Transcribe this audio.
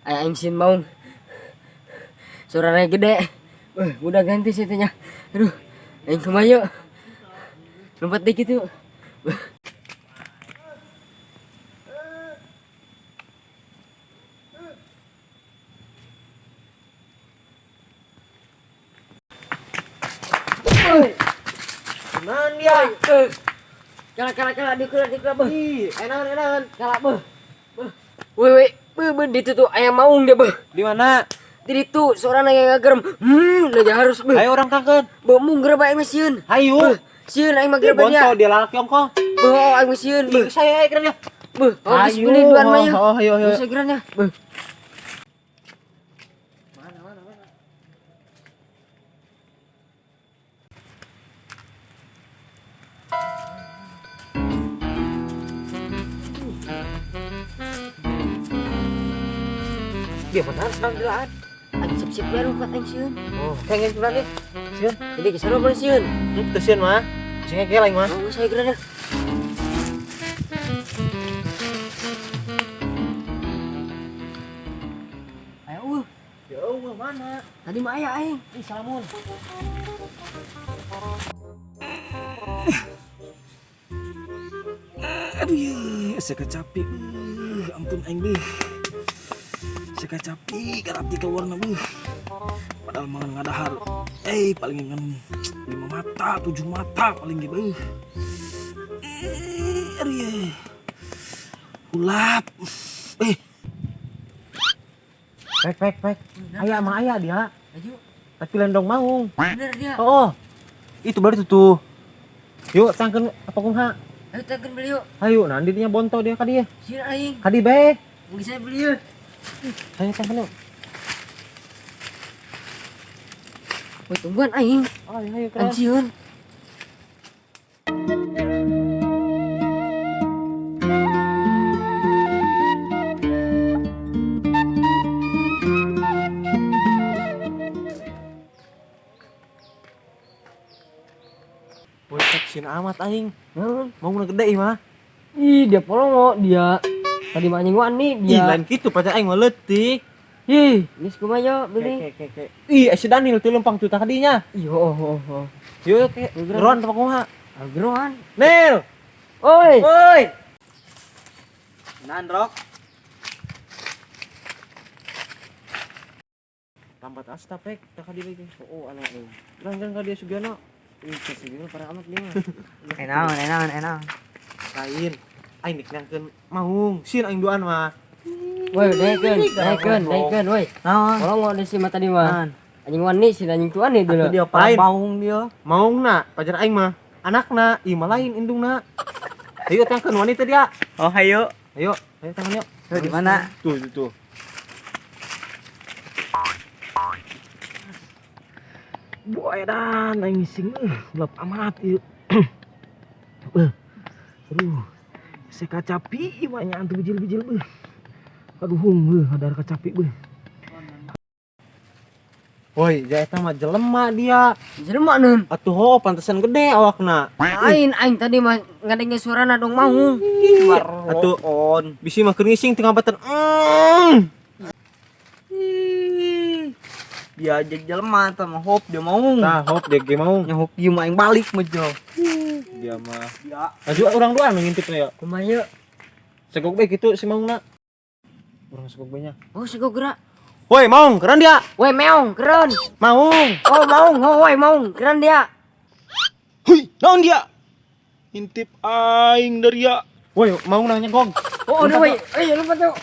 Aya aing sieun maung. Suaranya gede. Udah ganti sih nya. Aduh, aing kumaha yuk? Lompat deh gitu. Kunaon dia? Kala kala kala di kula beuh. Ih, enakan enakan. Kala beuh. Beuh. Woi woi, beuh beuh di tu aya maung dia beuh. Di mana? Di ditu suarana yang ngagerem. Aja harus beuh. Ayo orang tangkeun. Beuh mung gereba aing mah sieun. Hayu. Beuh, sieun aing mah Ih, gereba bonto dia. dia lalaki ongkoh. Beuh, oh, aing mah sieun beuh. Ih, saya ayo keren ya. Beuh, oh, geus Ayo. beli duan mah yeuh. Oh, ayo ayo. Geus geran ya. Beuh. Mana mana mana. Dia mana sedang dilaan? Aing sip-sip bae lompat aing sieun. Oh, pengen kebetulan nih. Sieun. Jadi geus sarua sieun. Teu sieun mah. Sing ngeke lain mah. Oh, saya geran ya. Ayo, Ya Allah, mana? Tadi mah aya aing. Ih, salamun. Aduh, saya capek. Ampun aing beuh. Saya capek garap di keluar beuh. Padahal mangan ngadahar. Paling ngan 5 mata, 7 mata paling ge beuh. Aduh ya. Ulap. Pek pek pek. Aya mah aya dia. Ayo, Tapi lendong maung. bener dia. Oh, itu baru tuh. Yuk, tangkeun apa kumaha? Ayo tangkeun beli yuk. Ayo, nanti dia bonto dia ka dia. Sieun aing. Ka di bae. Mungkin saya beli yuk. Ayo tangkeun yuk. Woi, tungguan aing. Ayo, ayo keren. Aing sieun. Woi, sieun amat aing. Naon? Mau gede ih mah. Ih, dia polongo dia. Tadi mah anjing wani Ih, dia. lain gitu pacar aing mah leutik. Ih, geus kumaha yo beli. Ke ke ke. Ih, si Daniel tuh lempang tuh tadinya. Ih, oh oh oh. Yuk, ke. Geroan apa kumaha? Ah, geroan. Nel. Oi. Woi. Nandrok. Lambat asta pek, tak di lagi. Oh, anak aing. Langgan ka dia Sugiono. Ih, Sugiono parah amat dia mah. Enaon, enaon, enaon. Lain. Aing nik nangkeun maung, sieun aing duaan mah. Woi, naikeun, naikeun, naikeun, woi. Naon? Tolong di si mata di mah. Naon? Anjing wani si anjing tuan nih dulu. Atuh dia Lain. maung dia. Maungna, pacar aing mah. Anakna, ieu mah lain indungna. Ayo tangkeun wanita dia. Oh, hayu. Ayo, ayo tangan yuk. Tuh di mana? Tuh, tuh, tuh. Boy dan aing ngising gelap amat ieu. Aduh, saya kacapi ieu mah nya antu bijil-bijil beuh. Aduh, hung beuh, hadar kacapi beuh. Woi, ja eta mah jelema dia. Jelema nun. Atuh ho, pantesan gede awakna. Lain aing tadi mah ngadenge suarana dong maung. Atuh on. Bisi mah keur ngising tengah batan. Dia aja jelema tah mah hop dia maung. Tah hop dia ge maung. Nyahok ieu mah aing balik mah jo. Dia mah. Dia. Maju urang duaan nu ngintipna ya. Kumaha yeuh? Segok bae kitu si maungna. Urang segok bae nya. Oh, segok gerak. Woi, Maung, keren dia. Woi, meong, keren. Maung. Oh, maung, oh, woi, maung, keren dia. Hui, naon dia? Intip aing dari ya. Woi, Maung nanya gong. Oh, udah, woi. Ayo, lompat tuh.